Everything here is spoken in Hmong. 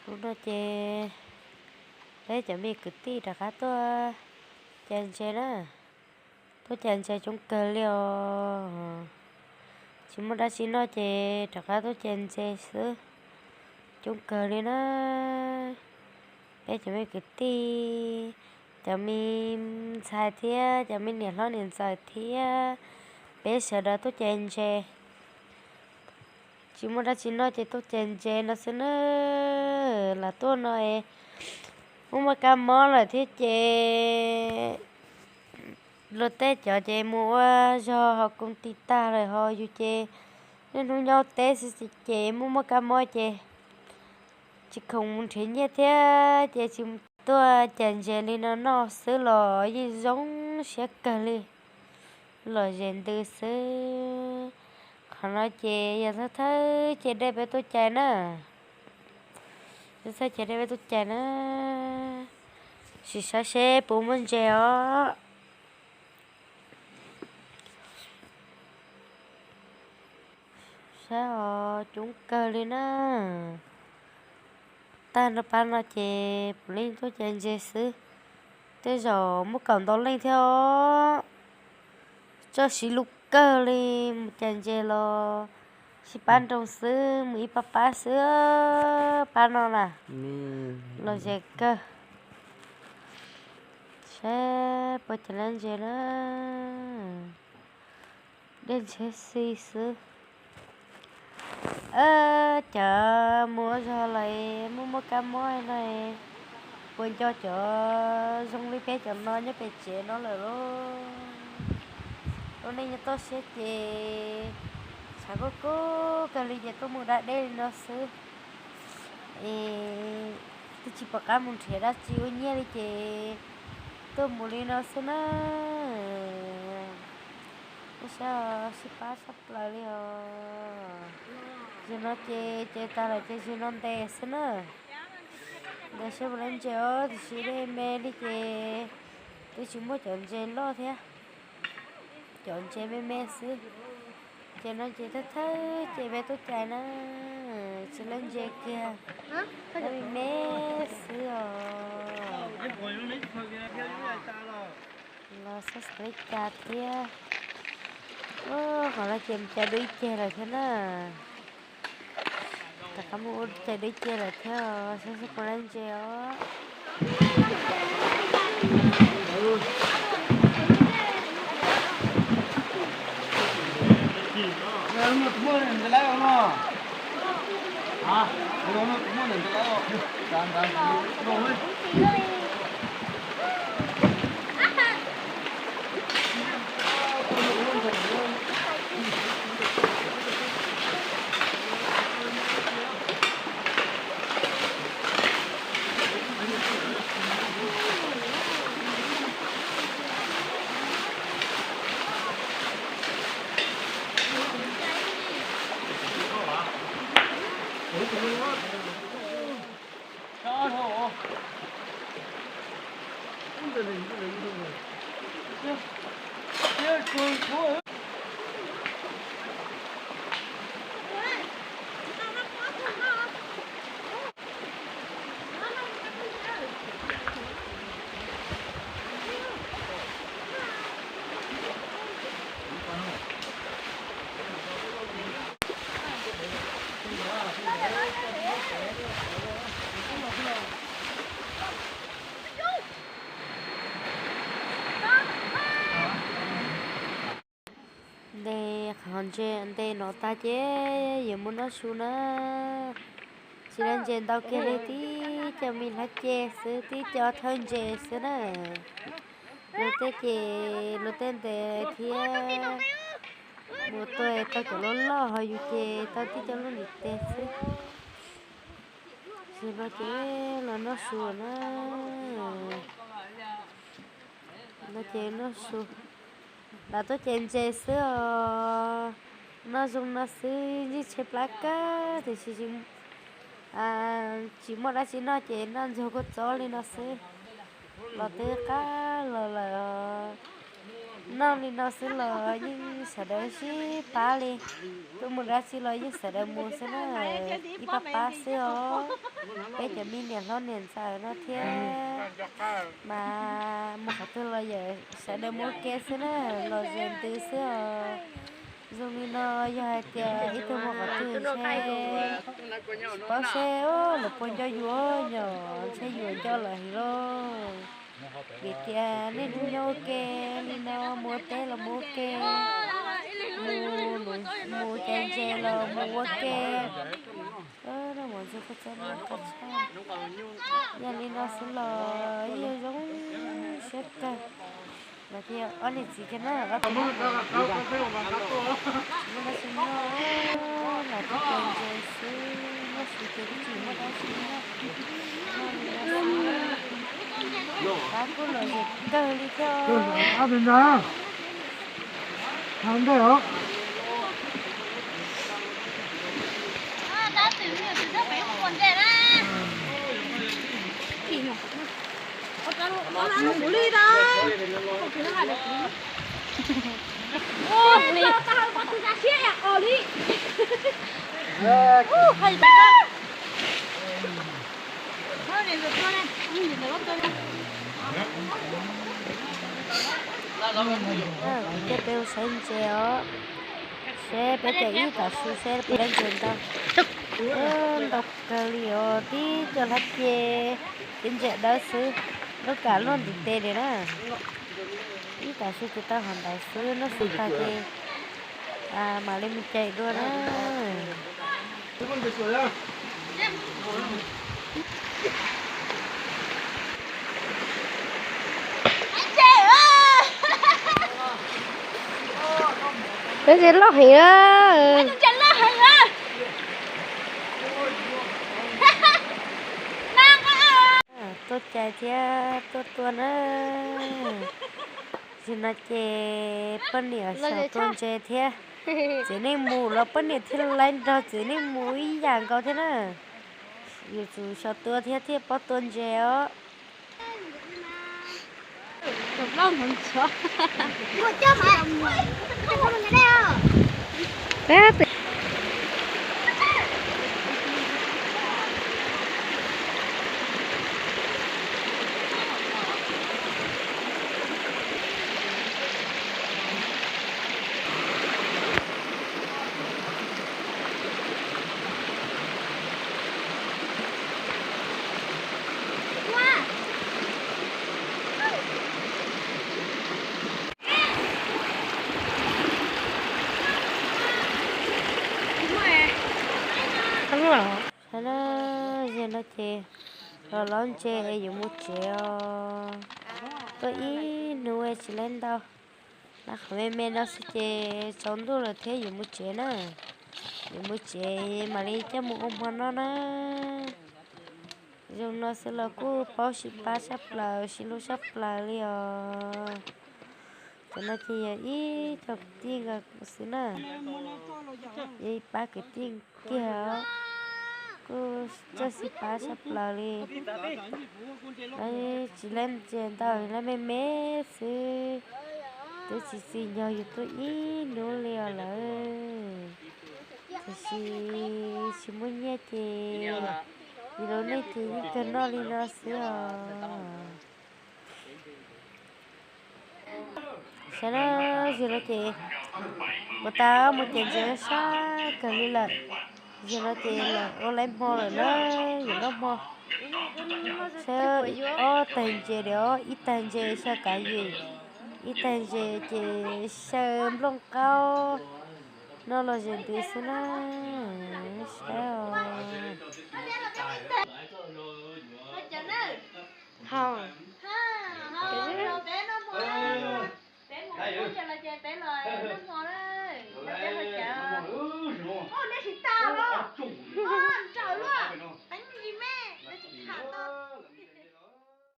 Hnub no ces peb cov me kwv tij rov qab tuaj cais ntses na. Tuaj cais ntses coob kawg li os. Tsis muaj dab tsi noj ces rov qab tuaj cais ntses xwb. Coob kawg li na. Peb cov me kwv tij, cov me ntxhais thiab cov me niam hlob niam ntxawm thiab peb sawv daws tuaj cais ntses. Tsis muaj dab tsi noj ces tuaj cais ntses no xwb na. Lam tuaj no es muaj muaj kab mob lawm thiab ces luag tej cov ces mus ua zog hauv koos tij tag lawm, ho yus ces niaj hnub nyob teb xwb ces muaj muaj kab mob ces tsis khoom mus nrhiav nyiaj thiab ces tsis tuaj cais ntses li no noj xwb los yeej zoo siab kawg li. Lom zem ntws xwb. Qhov no ces yog thawj thawj ces dej peb tuaj cais na. Thawj thawj ces dej peb tuaj cais na. Sim saib seb puas muaj ntses os. Saib os, coob kawg li na. Tag nrho pab no ces puav leej tuaj cais ntses xwb. Tej zaum muaj kaum ntau leej thiab os. Txoj siv lub kawg li, mus cais ntses los sib pab nroo xwb, mus ib pab pab xwb. Pab no na, lom zem kawg. Saib puas cais ntses na. Dej ntsheb xi xwb. Cov mus ua zog lawm muaj muaj kab mob no, puas nco cov zoo li peb cov no nyob pem tsev no lawm lauj? Ua neej nyob toj siab ces tshav kub kub kawg li ces tuaj mus da dej li no xwb. Es twb tsis pom qab mus nrhiav dab tsi ua nyiaj li ces tuaj mus li no xwb na. Saib sib pab tshaj plaws li os. Zaum no ces ces tas lawm ces zaum no ntes xwb na. Ntes saib puas laib ntses os, tiam sis dej me li ces twb tsis muaj cov ntses loj thiab, cov ntses me me xwb. Ces no ces thawj thawj ces peb tuaj cais na, tsis laib ntses kiag, me me xwb os. Los xab xav li cas thiab. Qhov no ces mus cais dua ib ceg lawm thiab na. Rov qab mus ua cais dua ib ceg lawm thiab, saib seb puas laib ntses os. Ntes qhov ntses ntes no tag ces yuav mus noj su na. Tsis laib ntses ntau kiag li, tib co me hlab ce xwb, tib co thawj ntses xwb na. Luag tej ces luag tej ntes thiab, mus tuag tau cov loj loj, ho yus ces tau tib co lub ntiv tes xwb. Ces no ces los noj su na. No ces noj su, lam tuaj cais ntses xwb os. Noj zoo no xwb yeej tshaib plab kawg, tiam sis tsis muaj dab tsi noj ces noj ntxuag kua txob li no xwb. Los twb qab los lawm, noj li no xwb los yeej sawv daws sib pab li. Tuaj mus dab tsi los yeej sawv daws mus xwb na, ib pab pab xwb os. Cov me niam hlob niam ntxawm no thiab mas mus qhov twg los yog sawv daws mus ua ke xwb na, los ze ntws xwb os. Zoo li no yog hais tias ib tug mus qhov twg ntshe tsis paub seb lawv puas nco yus, nyom ntshe yus nco lawv heev lauj. Vim tias nej nyob ua ke li no, mus ua teb los mus ua ke, mus, mus cais ntses los mus ua ke. Mus ntxuag koj txob qab tshaj. Yog li no xwb los yeej zoo siab kawg. Lawv thiaj ob niam txiv thiab na, ob tug muaj dab tsi noj, lawv thiaj cais ntses xwb, noj xwb ces twb tsis muaj dab tsi noj. Noj li no xwb, pab kuj lom zem kawg li thiab. Kuv coj peb mus saib ntses os, seb peb cov ib tav su seb puas laib ntses ntau. Ntau kawg li os, tib co hlab ce, tib ntses dawb xwb, lub kam luaj ntiv tes li na. Ib tav su ces tau hov ntawd xwb, noj su tag ces mam li mus cais dua na. Ntses loj heev. Tuaj cais thiab tuaj tua na. Zaum no ces poj niam xyaum tua ntses thiab. Txiv neej mus los poj niam thiaj laib nrog txiv neej mus ib yam nkaus thiab na. Yuav tsum xyaum tua thiab thiaj paub tua ntses os. Saib na, zaum no ces los laub ntses es yuav mus tsev os. Tuaj ib hnub tsis laib ntau. Lawv qhov me me no xwb ces tsaus ntuj lawm thiab yuav mus tsev na. Yuav mus tsev mam li coj mus ua hmo noj na. Zoo no xwb los kuj paub sib pab sab plaws sib hlub sab plaws li os. Cov no ces yog ib co kwv tij nkawd xwb na. Yog ib pab kwv tij kiag os. Kuj txawj sib pab sab plaws li. Lawv tsis laib ntses ntau, lawv me me xwb. Twb tsis txi nyog yus tuaj ib hnub li os lawm. Tiam sis tsis muaj nyiaj ces yus lub neej ces yeej kawg noj li no xwb os. Saib na, zaum no ces puas tau mus cais ntses sab kawg li lawm. Zaum no ces lawv ua laib hmo lawm na, yuav noj hmo. Saib ob tag ntses li os, ib tag ntses xyaw kav yim, ib tag ntses ces xyaw nplooj qaub. Noj los ze ntws xwb na. Saib os. Ho,